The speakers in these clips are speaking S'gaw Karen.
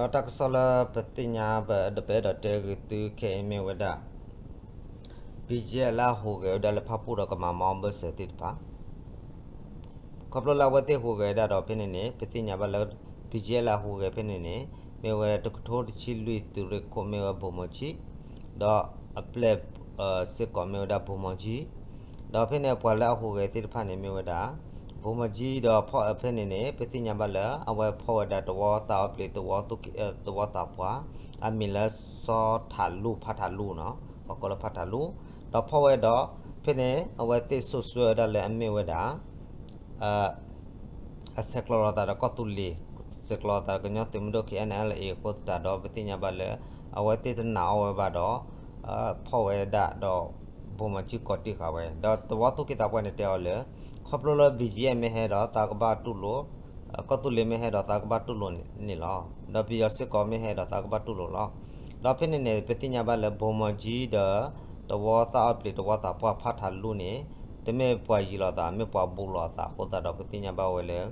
ဒီးတၢ်ကစီၣ်လၢပသ့ၣ်ညါဘၣ်ဒီးပအဲၣ်ဒိးတဲဂ့ၤသုခဲအံၤမ့ၢ်ဝဲဒၣ် BGF လၢအဟူးဂဲၤဝဲဒၣ်လၢဖၣ်ပူၣ်ဒီးကမၤမီဘၢၣ်စၢၤသ့ၣ်တဖၣ် ခီဖျိလၢအဝဲသ့ၣ်ဟူးဂဲၤဒၣ်ဒီးဖဲန့ၣ်န့ၣ် ပသ့ၣ်ညါဘၣ်လၢ BGF လၢအဟူးဂဲၤဖဲန့ၣ်န့ၣ် မ့ၢ်ဝဲတကထိတဆံလွံၢ်သုးရ့ၣ်ခိၣ်မ့ၢ်ဝဲဘိၣ်မီၤကၠံ ဒီးအပျဲၢ်စ့ၢ်ကီးမ့ၢ်ဝဲဒၣ်ဘိၣ်မီၤကၠံ ဒီးဖဲန့ၣ်ပှၤလၢအဟူးဂဲၤသ့ၣ်တဖၣ်န့ၣ်မ့ၢ်ဝဲဒၣ် ဘိၣ်မီၤကၠံဒီးဖဲန့ၣ်န့ၣ် ပသ့ၣ်ညါဘၣ်လၢ အဝဲဖီၣ်ဝဲဒၣ်တဝီသးအီပျံၤ တဝီသးပှၢ် အမံၤလၢစီၤထးလူၢ် ဖါထးလူၢ်နီၤ ပှၤကိးလၢဖါထးလူၢ် ဒီးဖီၣ်ဝဲဒီး ဖဲန့ၣ် အဝဲသ့ၣ်စိာ်ဆှၢဝဲဒၣ်လၢအမ့ၢ်ဝဲဒၣ် အဆဲးကျိးလိာ်သးဒီးကီၢ်သူလ့ၤ ဆဲးကျိးလိာ်သးဒီးကညီသုးမုၢ်ဒိၣ် KNLA အဃိသတးဒီး ပသ့ၣ်ညါဘၣ်လၢ အဝဲသ့ၣ်တနာ်အီၤဝဲဘၣ်ဒီး ဖီၣ်ဝဲဒၣ်ဒီး ဘိၣ်မီၤကၠံကိးတံၢ်ဃာ်ဝဲ ဒီးသဝီသူၣ်က့သးပှၢ်န့ၣ်တဲအီၤလၢ ခီဖျိလၢ BGF မ့ၢ်ဟဲဒီးသးကဘၣ်တူၢ်လိာ် ကီၢ်သူလ့ၤမ့ၢ်ဟဲဒီးသးကဘၣ်တူၢ်လိာ်န့ၣ်လီၤ. ဒီးပယီၤစ့ၢ်ကီးမ့ၢ်ဟဲဒီးသးကဘၣ်တူၢ်လိာ်လီၤ. ဒီးဖဲန့ၣ်န့ၣ် ပသ့ၣ်ညါဘၣ်လၢဘိၣ်မီၤကၠံဒီး တဝီသးအီပျံၤ တဝီသးပှၢ် ဖါထးလူၢ်န့ၣ် တမ့ၢ်ပှၤယံၤလိာ်သး မ့ၢ်ပှၤဘူးလိာ်အသးအဃိသတးဒီး ပသ့ၣ်ညါဘၣ်ဝဲလၢ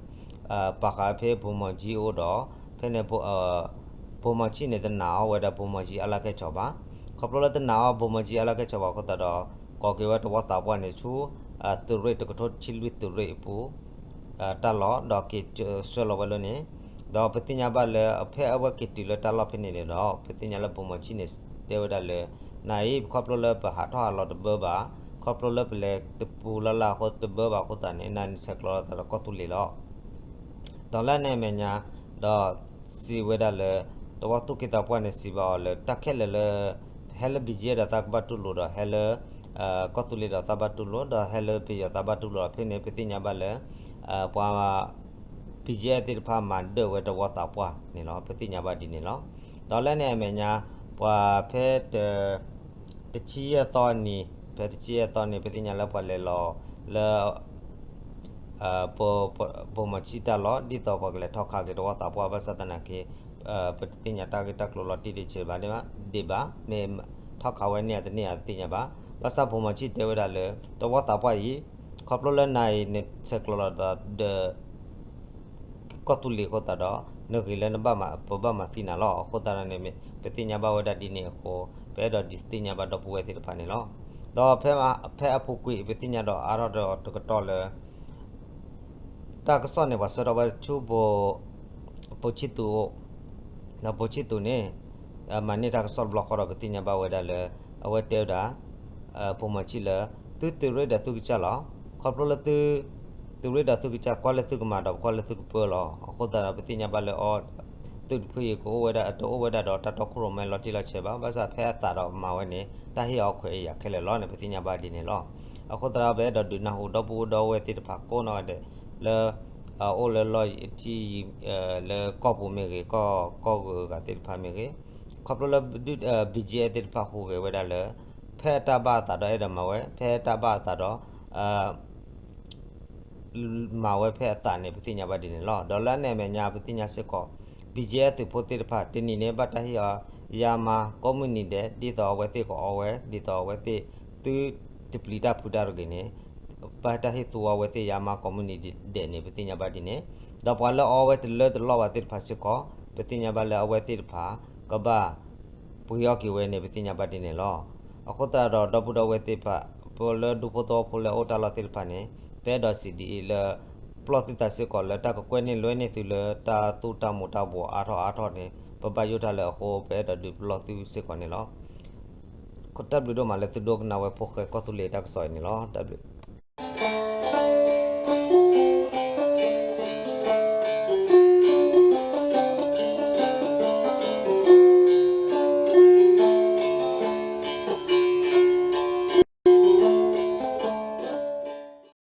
ပာ်ဃာ်ဖဲဘိၣ်မီၤကၠံအအိၣ်ဒီး ဖဲန့ၣ် ဘိၣ်မီၤကၠံန့ၣ် တနာ်အီၤဝဲဒၣ်ဘိၣ်မီၤကၠံအလၢ်ကဲၣ်ကီၤဘၣ်. ခီဖျိလၢတနာ်အီၤဘိၣ်မီၤကၠံအလၢ်ကဲၣ်ကီၤဘၣ်အဃိသတးဒီး ကိးက့ၤဝဲတဝီသးပှၢ်န့ၣ်ဆူ သုးရ့ၣ်တကထိတဆံလွံၢ်သုးရ့ၣ်အပူၤ တၢ်လီၢ် ဒီးက့ၤဆှၢလီၤဝဲလၢန့ၣ် ဒီးပသ့ၣ်ညါဘၣ်လၢ ဖဲအဝဲက့ၤတုၤလၢတၢ်လီၢ်ဖဲန့ၣ်န့ၣ်ဒီး ပသ့ၣ်ညါလၢဘိၣ်မီၤကၠံန့ၣ် တဲဝဲဒၣ်လၢ နၤအံၤ ခီဖျိလၢပဟးထီၣ်ဟးလီၤတဘၢဘၣ်, ခီဖျိလၢပလဲၤတပူၤလၢ်လၢ်အဃိတဘၢဘၣ်အဃိသတးန့ၣ် နၤန့ၣ်ဆဲးကျိးလိာ်သးဒီးကီၢ်သူလ့ၤလီၤ. ဒီးလၢန့ၣ်အမဲာ်ညါ ဒီးစံးဝဲဒၣ်လၢ တဝီသူၣ်က့သးပှၢ်န့ၣ် စံးဘၣ်အီၤလၢ တၢ်ခဲလၢာ်လၢ ဟဲလၢ BGF ဒီးသးကဘၣ်တူၢ်လိာ်ဒီး ဟဲလၢ ကီၢ်သူလ့ၤဒီးသးဘၣ်တူၢ်လိာ် ဒီးဟဲလၢပယီၤသးဘၣ်တူၢ်လိာ်ဒီး ဖဲန့ၣ် ပသ့ၣ်ညါဘၣ်လၢ ပှၤ BGF သ့ၣ်တဖၣ်မၤဒၢၣ်ဝဲတဝီသးပှၢ်န့ၣ်လီၤ. ပသ့ၣ်ညါဘၣ်ဒ်န့ၣ်လီၤ. ဒီးလၢန့ၣ်အမဲာ်ညါ ပှၤဖဲ တဆံယဲၢ်သီနံၤ ဖဲတဆံယဲၢ်သီနံၤ ပသ့ၣ်ညါလၢပှၤလဲၤလီၤလၢ ဘိၣ်မီၤကၠံတၢ်လီၢ် ဒ်သိးပှၤကလဲၤထီၣ်ခးက့ၤတဝီသးပှၢ် ဘၣ်ဆၣ်သနာ်က့ ပတသ့ၣ်ညါတၢ်ဂ့ၢ်တၢ်ကျိၤလီၤတံၢ်တစဲးဘၣ်ဒံးဘၣ် မ့ၢ်ထီၣ်ခးဝဲန့ၢ်အတန့ၢ်အတသ့ၣ်ညါဘၣ်. ဘၣ်ဆၣ်ဘိၣ်မီၤကၠံတဲဝဲဒၣ်လၢ တဝီသးပှၢ်အံၤ ခီဖျိလၢနၤအံၤန့ၣ်ဆဲးကျိးလိာ်သးဒီး ကီၢ်သူလ့ၤအဃိသတးဒီး နဂ့ၤလၢနဘၣ်မၤ ပဘၣ်မၤသံနၤလီၤ. အဃိသတးဒီးန့ၣ် ပသ့ၣ်ညါဘၣ်ဝဲဒၣ်ဒ်န့ၣ်အဃိ ပအဲၣ်ဒိးဒုးသ့ၣ်ညါဘၣ်ဒီပုၢ်ဝဲၢ်သ့ၣ်တဖၣ်န့ၣ်လီၤ. ဒီးဖဲအပူၤကွံာ် ပသ့ၣ်ညါဒီးအါထီၣ်ဒီးတကတီၢ်လၢ တၢ်ကစီၣ်န့ၣ် ပှၤဆှၢထီၣ်ဝဲဆူ ဘိၣ်ဆံသူးအိၣ်, ဒီးဘိၣ်ဆံသူးန့ၣ် မၤန့ၢ်တၢ်ကစီၣ်တဘျီဃီဒီး ပသ့ၣ်ညါဘၣ်ဝဲဒၣ်လၢ အဝဲတဲဝဲဒၣ် ဘိၣ်မီၤကၠံလၢ သုသုးရ့ၣ်ဒီးသုကစၢ်လီၤ. ခီဖျိလၢသု သုးရ့ၣ်ဒီးသုကစၢ် ကွၢ်လၢသုကမၤဒီးပကွၢ်လၢသုကပၢလီၤ. အဃိသတးဒီး ပသ့ၣ်ညါဘၣ်လၢအီၤ သုးတဖုအံၤကအိၣ်ဝဲဒၣ် တအိၣ်ဝဲဒၣ်ဒီးတၢ်တီခိၣ်ရိၣ်မဲလီၤတံၢ်လီၤဆဲးဘၣ်. ဘၣ်ဆၣ်ဖဲအသးဒီးမၤဝဲန့ၣ် တၢ်ဟ့ၣ်အီၤခွဲးအယာ်ခဲလၢာ်လီၤန့ၣ် ပသ့ၣ်ညါဘၣ်ဒ်န့ၣ်လီၤ. အဃိသတးဒီး ပအဲၣ်ဒိးဒုးနၢ်ဟူဒီပုၢ်ဒီဝဲၢ်သ့ၣ်တဖၣ်ကိးနီၢ်ဂၤဒဲးလၢ အအိၣ်လၢလီၢ်ယံၤထံယံၤ လၢကီၢ်ပူၤမ့ၢ်ဂ့ၤ ကီၢ်ဂုၤအဂၤသ့ၣ်တဖၣ်မ့ၢ်ဂ့ၤ ခီဖျိလၢ BGF သ့ၣ်တဖၣ်ဟူးဂဲၤဝဲဒၣ်လၢ ဖဲအတၢ်ဘၣ်အသးဒီးအဲၣ်ဒိးမၤဝဲ ဖဲအတၢ်ဘၣ်အသးဒီး မၤဝဲဖဲအသးန့ၣ် ပသ့ၣ်ညါဘၣ်ဒ်န့ၣ်လီၤ. ဒီးလၢအန့ၣ်အမဲာ်ညါ ပသ့ၣ်ညါစ့ၢ်ကီး BGF သုးဖိသ့ၣ်တဖၣ် တနံၤန့ၣ် ဘၣ်တၢ်ဟ့ၣ်အီၤ ယါမါ ကိးမုၢ်နံၤဒဲး ဒ်သိးအဝဲသ့ၣ်ကအီဝဲ ဒ်သိးအဝဲသ့ၣ် သုတပျံၤတၢ်ဖုးတၢ်တဂ့ၤန့ၣ် ဘၣ်တၢ်ဟ့ၣ်သူအီၤအဝဲသ့ၣ် ယါမါကိးမုၢ်နံၤဒဲးန့ၣ် ပသ့ၣ်ညါဘၣ်ဒ်န့ၣ် ဒီးပှၤလၢအီဝဲတလၢတလီၢ်ဘၣ်သ့ၣ်တဖၣ်စ့ၢ်ကီး ပသ့ၣ်ညါဘၣ်လၢအဝဲသ့ၣ်တဖၣ် ကဘၣ် ပှ့ၤအီၣ်က့ၤဝဲန့ၣ် ပသ့ၣ်ညါဘၣ်ဒ်န့ၣ်လီၤ. အဃိသတးဒီး ဒီပုၢ်ဒီဝဲၢ်သ့ၣ်တဖၣ် ပလၢဒူဖိသဝီဖိလၢအအိၣ်တၢ်လီၢ်သ့ၣ်တဖၣ်န့ၣ် ပအဲၣ်ဒိးစံးဒ်အံၤလၢ ပလီၢ်သုသးစ့ၢ်ကီးလၢတၢ်ကကွဲၢ်န့ၢ်လွဲၢ်န့ၢ်သုလၢတၢ်သူၣ်တၢ်မူၤတၢ်ဘှီးအါထီၣ်အါထီၣ်န့ၣ် ပဘၣ်ယိၣ်တၢ်လၢအဃိ ပအဲၣ်ဒိးဒုးပလီၢ်သုစ့ၢ်ကီးန့ၣ်လီၤ. တၢ်ဘျုးဒိၣ်မးလၢသုဒိကနၣ်ဝဲဖိၣ်ဃဲကီၢ်သူလ့ၤတၢ်ကစီၣ်အံၤန့ၣ်လီၤ. တၢ်ဘျုး